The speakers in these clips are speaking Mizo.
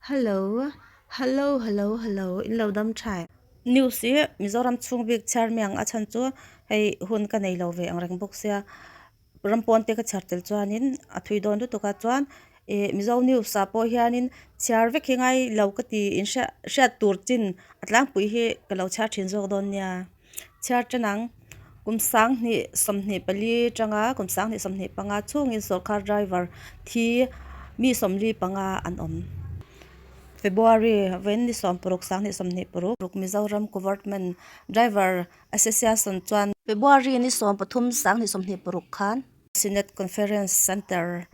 Hello hello hello hello in lo dam tha em? News hi Mizoram chhung bik chhiar mai ang a chhan chu hei hun ka nei lo ve ang reng bawk sia ram pawn te ka chhiar tel chuanin a thui dawn lutuk a chuan ih Mizo news ah pawh hianin chhiar vek hi ngai lo ka ti in hriat hriat tur chin a tlangpui hi ka lo chhiar thin zawk dawn nia. Chhiar tan ang, kum sanghnih 24 tanga kum sanghnih 25 chhungin sawrkar driver thi mi 45 an awm. February vawiin ni 16 sanghnih 26 Mizoram Government Driver Association chuan February ni 13 sanghnih 26 khan Senate Conference Centre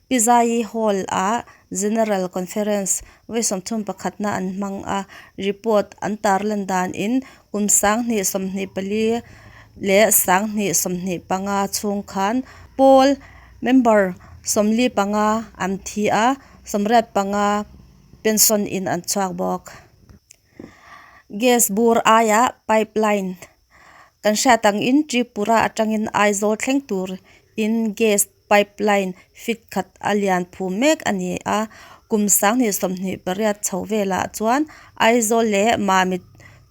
Pizaii Hall ah General Conference vawi 31 na an hmang a, report an tarlan danin kum 2024 leh 2025 chhung khan pawl member 45 an thi a, 85 pension in an chhuak bawk. Gas bur aiah pipeline kan hriat angin Tripura atangin Aizawl thleng tur in gas Pipeline fit khat a lian phum mek a ni a, kum 2028 chho velah chuan Aizawl leh Mamit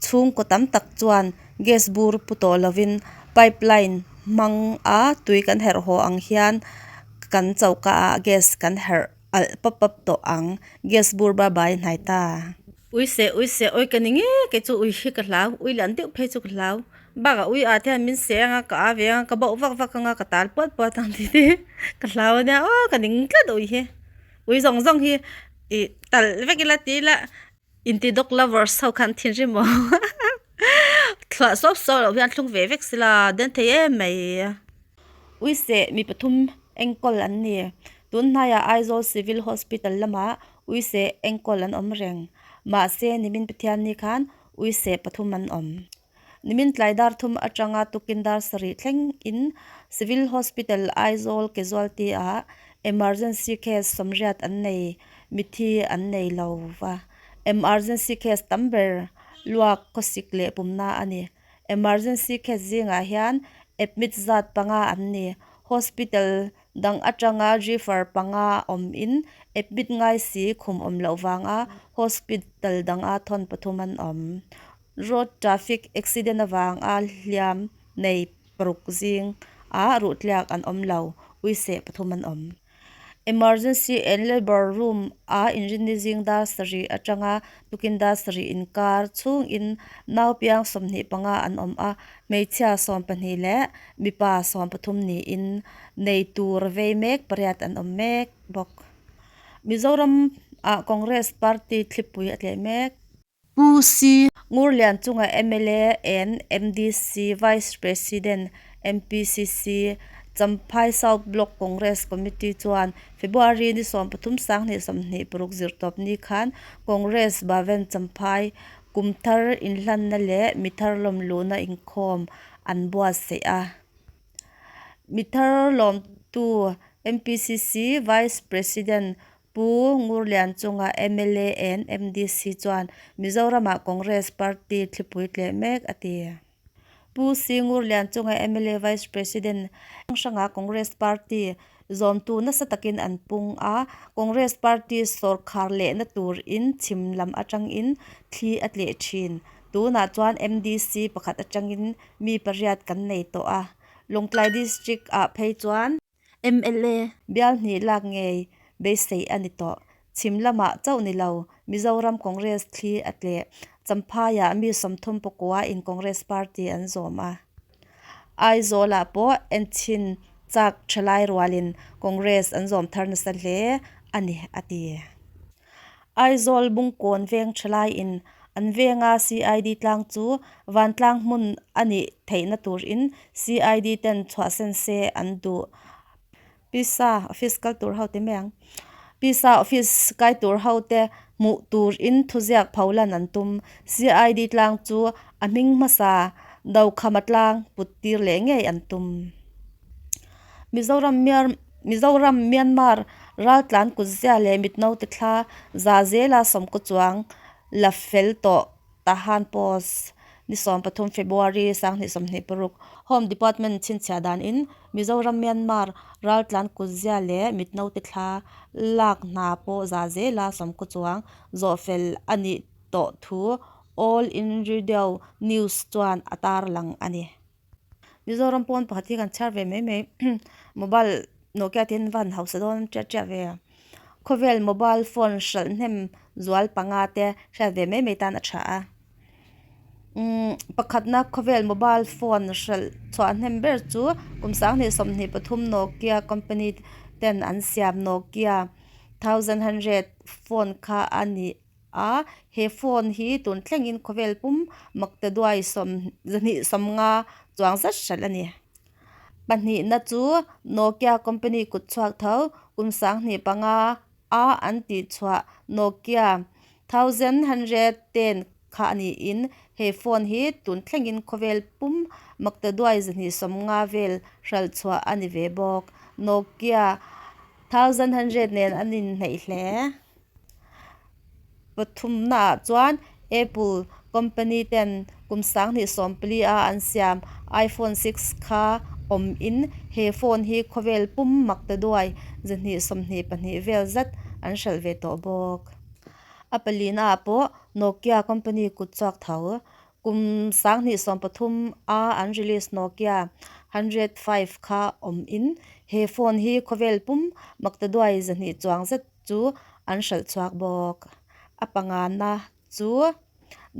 chhungkaw tam tak chuan gas bur pu tawh lovin pipeline hmang a tui kan herh haw ang hian kan choka ah gas kan herh alh pap pap tawh ang, gas bur ba bai hnai ta. Ui seh ui seh awi ka ni nge kei chu ui hi ka hlau, ui lian deuh phei chu ka hlau. Bakah ui ah te hian min seh anga ka a ve anga ka bauh vak vak anga ka tal puat puat ang tih te ka hlau ania aw ka ning tlat ui hi ui zawng zawng hi ih talh vek ila ti ila inti dog lovers ho khan thinrim aw thluah sawp sawp loh hian thlung ve vek sila den thei em mai ui seh mi pathum enkawl an ni tun hnaiah Aizawl civil hospital lamah ui seh enkawl an awm reng mahse nimin Pathianni khan ui seh pathum an awm. Nimin tlai dar thum atanga tukin dar sarih thleng in Civil Hospital Aizawl casualty ah emergency case sawmriat an nei, mithi an nei lo va. Emergency case tam ber luak khawsik leh pumna a ni. Emergency case zingah hian admit zat panga an ni. Hospital dang atanga refer panga awm in admit ngai si khum awm loh vanga hospital danga thawn pathum an awm. Road traffic accident avanga hliam nei paruk zing ah ruhtliak an awm lo, uiseh pathum an awm. Emergency and labour room ah inrinni zing dar sarih atanga tukin dar sarih inkar chhungin nau piang 25 an awm a, hmeichhia 12 leh mipa 13 niin nei tur vei mek pariat an awm mek bawk. Mizoram ah Congress party thlipui a tleh mek. Pu C. Ngurlian chunga mla and MDC Vice President, MPCC, Champhai South Block Congress Committee chuan February ni 13 sanghnih 26 zirtawp ni khan Congress Bhavan Champhai kum thar inhlanna leh mi thar lawmluhna inkhawm an buatsaih a. Mi thar lawmtu MPCC Vice President Pu Ngurlian chunga mla and MDC chuan Mizoramah Congress party thlipui tleh mek a ti. Pu C Ngurlian chunga mla Vice President hranga Congress party zawmtu nasa takin an pung a, Congress party sawrkhar lehna turin chhim lam atangin thli a tleh thin. Tunah chuan MDC pakhat atangin mi pariat kan nei tawh a, Lawngtlai District ah phei chuan. Mla bial hnih lak ngei beisei a ni tawh. Chhim lamah chauh ni lo, Mizoram Congress thli a tleh. Champhaiah mi 30 pakua in Congress party an zawm a. Aizawlah pawh enchhin chak thalai rualin Congress an zawm thar nasa hle a ni, a ti. Aizawl Bungkawn veng thalai in an venga CID tlang chu vantlang hmun a nih theihna turin CID ten chhuahsen se an duh. Pisa office kal tur ho te mai ang. Pisa office kai tur ho te hmuh turin thuziak pholan an tum. CID tlang chu a hming hmasa Dokhama tlang put tir leh ngei an tum. Mizoram Mizoram, Myanmar raltlan kutzia leh mitnote thla za zela sawmkaw chuang la fel tawh Tahan Post. Ni 13 February 2026 Home Department chhinchhiah danin Mizoram Myanmar raltlan kutzia leh mitnaute thla lak hna pawh za zela sawmkaw chuang zawhfel a nih tawh thu All Inridio News chuan a tarlang a ni. Mizoram pawn pakhat hi kan chhiar ve mai mai mobile Nokia te hian va han hausa dawn tiah tiah ve a khawvel mobile phone hralh hnem zual panga te hriat ve mai mai tan a tha a umm pakhatna khawvel mobile phone hralh chhuah hnem ber chu kum 2023 Nokia company ten an siam Nokia thousand hundred phone kha a ni. a, he phone hi tun thlengin khawvel pum maktaduai sawm zahnih sawmnga chuang zet hralh a ni. Pahnihna chu Nokia company kut chhuak tho kum 2005 a an tih chhuah Nokia 1110 kha a niin he phone hi tun thlengin khawvel pum maktaduai 250 vel hralh chhuah a ni ve bawk. Nokia 1100 nen an inhneih hle. Pathumnaah chuan Apple company ten kum 2014 a an siam iPhone 6 kha awm in he phone hi khawvel pum maktaduai 224 vel zat an hralh ve tawh bawk. A palinaah pawh Nokia company kut chhuak tho kum 2013 a an release Nokia 105 kha awm in he phone hi khawvel pum maktaduai 200 chuang zet chu an hralh chhuak bawk. A pangana chu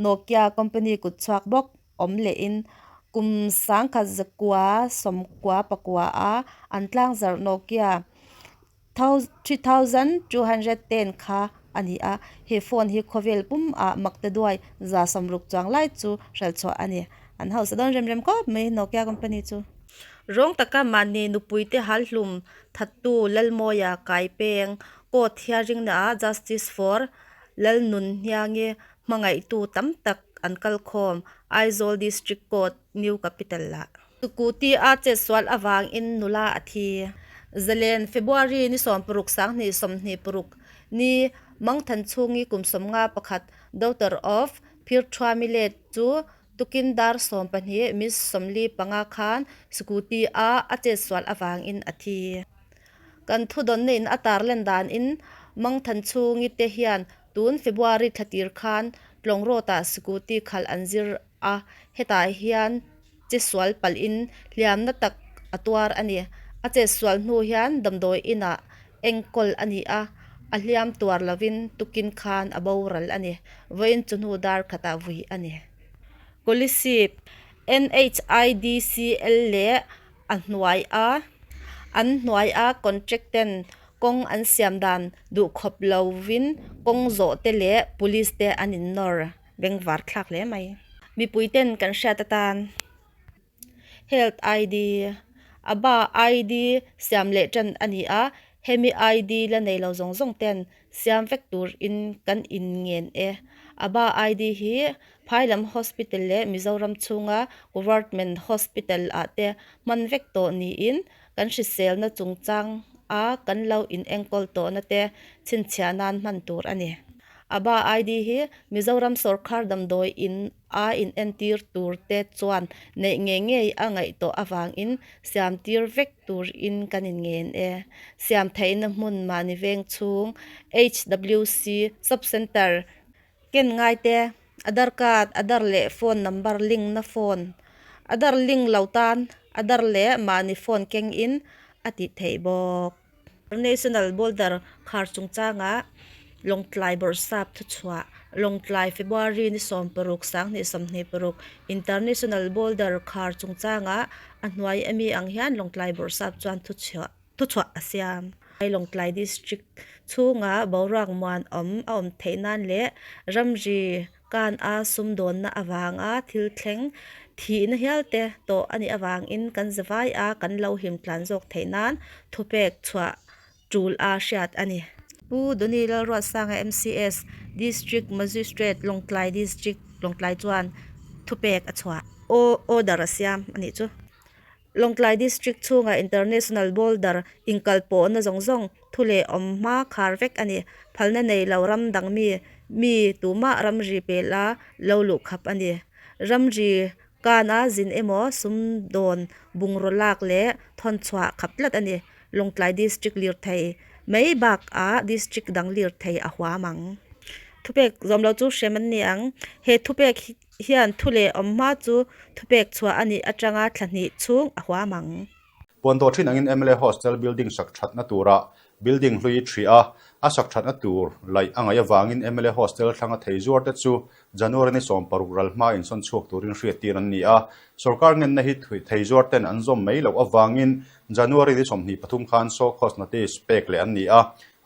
Nokia company kut chhuak bawk awm lehin kum 1994 a an tlangzarh Nokia 3210 kha a ni a, he phone hi khawvel pumah maktaduai 60 chuang lai chu hralh chhuah a ni. An hausa dawn rem rem khawp mai Nokia company chu. Rawng taka mahni nupuite hal hlum Thattu Lalmawia Kaipeng court hearing naah Justice for Lalnunhniangi hmangaihtu tam tak an kal khawm Aizawl District Court, New Capital ah. Scooty a chetsual avangin nula a thi. Zalen February ni 16 2026 ni Mangthan chhungi kum 51 daughter of Phirthuami let chu Tukin dar 12 miss 45 khan scooty a a chetsual avangin a thi. Kan thudawnna in a tarlan danin Mangthan chhungi te hian tun February thlatir khan Tlawng Road ah scooty khalh an zir a, hetah hian chetsual palhin hliamna tak a tuar a ni. A chetsual hnu hian damdawi inah enkawl a ni a, a hliam tuar lovin tukin khan a boral a ni. Vawiin chu hnu dar khatah vui a ni. Kolasib, NHIDCL leh a hnuai a an hnuai a contract ten kawng an siam dan duhkhawp lovin kawng zawh te leh police te an innawr bengvar thlak hle mai. Mipui ten kan hriat atan. Health ID, ABHA ID siam leh tan a ni a, hemi ID la nei lo zawng zawng ten siam vek turin kan inngen e. ABHA ID hi Phailam Hospital leh Mizoram chhunga Government Hospital ah te hman vek tawh niin kan hriselna chungchang a kan lo inenkawl tawhna te chhinchhiah nan hman tur a ni. ABHA ID hi Mizoram sawrkar damdawi in a inentir tur te chuan neih ngei ngei a ngaih tawh avangin siam tir vek turin kan inngen e. Siam theihna hmun mahni veng chhung HWC Sub-Centre ken ngai te, Aadhaar card, Aadhaar leh phone number link na phone, Aadhaar link lo tan Aadhaar leh mahni phone keng in a tih theih bawk. National Boulder khar chungchangah Lawngtlai Bawrhsap thuchhuah, Lawngtlai February ni 16 2026 International Boulder khar chungchangah a hnuai ami ang hian Lawngtlai Bawrhsap chuan thuchhuah thuchhuah a siam. Lawngtlai District chhunga boruak muanawm a awm theih nan leh ramri kan a sumdawnna avanga thil thleng thihna hial te tawh a nih avangin kan zavai a kan lo him tlan zawk theih nan thupek chhuah tul a hriat a ni. Pu Doni Lalruatsanga MCS, District Magistrate, Lawngtlai District, Lawngtlai chuan thupek a chhuah order a siam a nih chu. Lawngtlai District chhunga International Boulder inkalpawhna zawng zawng thu leh awm hma khar vek a ni. Phalna nei lo ram dang mi mi tumah ramri pel a lo luh khap a ni. Ramri kana zin emaw sumdawn bungraw lak leh thawn chhuah khap tlat a ni. Lawngtlai District lirthei mai bakah District dang lirthei a huam ang. Thupek zawm lo chu hrem an ni ang. He thupek hian thu leh awm hma chu thupek chhuah a nih atanga thla hnih chhung a huam ang. Puan dawh thin angin mla Hostel building sak thatna turah building hlui ṭhih a, a sak thatna tur laih a ngaih avangin mla Hostel thlanga thei zuar te chu January ni 16 ral hma insawn chhuak turin hriattir an ni a. Sorkar ngenna hi thei zuar ten an zawm mai loh avangin January ni 23 khan show cause notice pek leh an ni a.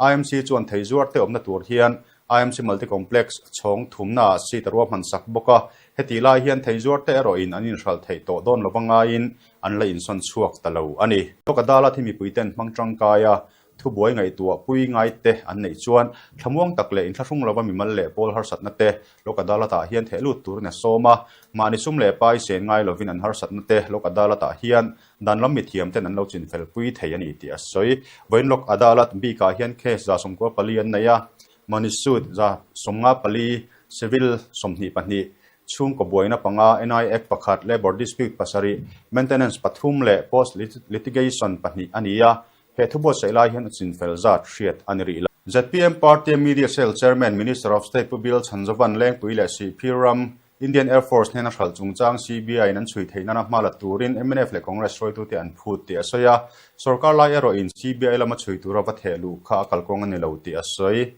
IMC chuan thei zuar te awmna tur hian IMC Multi Complex chhawng thumna ah seat a ruahman sak bawk a, hetih lai hian thei zuar te erawhin an inhralh theih tawh dawn lova ngaiin an la insawn chhuak ta lo a ni. Lok Adalat hi mipui ten hmang tangkai a, thubuai ngaihtuah pui ngai te an neih chuan thlamuang tak leh inthlahrung lova mimal leh pawl harsatna te Lok Adalat ah hian theh lut turin a sawm a, mahni sum leh pai sen ngai lovin an harsatna te Lok Adalat ah hian Dan lam mithiam ten an lo chinfel pui thei a ni tih a sawi. Vawiin Lok Adalat bikah hian case 94 an nei a, Money suit 54, Civil 22, chhungkaw buaina panga, NI Act pakhat, Labour Dispute pasarih, Maintenance pathum leh Post Litigation pahnih a ni a, he thu buatsaih lai hian a chinfel zat hriat a ni rih lo. Zpm Party Media Cell Chairman Minister of State Pu Bill Chhanzovan Lengpui leh Sihphir ram Indian Air Force hnena hralh chungchang CBI-in an chhui theih nana hma la turin mnf leh Congress hruaitute an phut tih a sawi a, sorkar lai erawhin CBI lama chhui tura va theh luh kha a kalkawng a ni lo tih a sawi.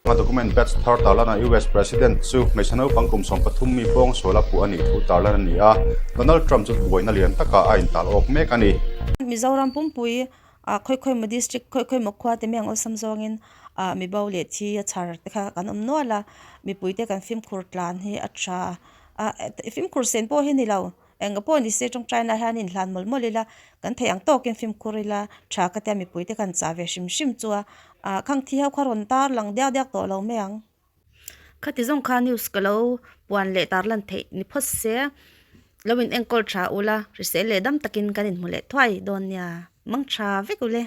A document batch thar tarlana US President chu hmeichhe naupang kum 13 mi pawng sual a puh a nih thu tarlan a ni a, Donald Trump chu buaina lian takah a intal awk mek a ni. Mizoram pumpui ah khawi khawi maw district khawi khawi maw khua te mai ang awlsam zawngin ah mibo leh thi a chhar te kha kan awm nual a mipui te kan fimkhur tlan hi a tha a fimkhur sen pawh hi ni lo eng pawh ni se tawngtai na hian inhlan mawlh mawlh ila kan theih ang tawkin fimkhur ila tha ka tia mipui te kan chah ve hrim hrim chu a ah khang thi ho kha rawn tar lang diak diak tawh lo mai ang. Khati zawng kha news ka lo puan leh tar lan theih ni phawt se lo in enkawl tha ula hrisel leh dam takin kan inhmu leh thuai dawn nia mang tha vek ule.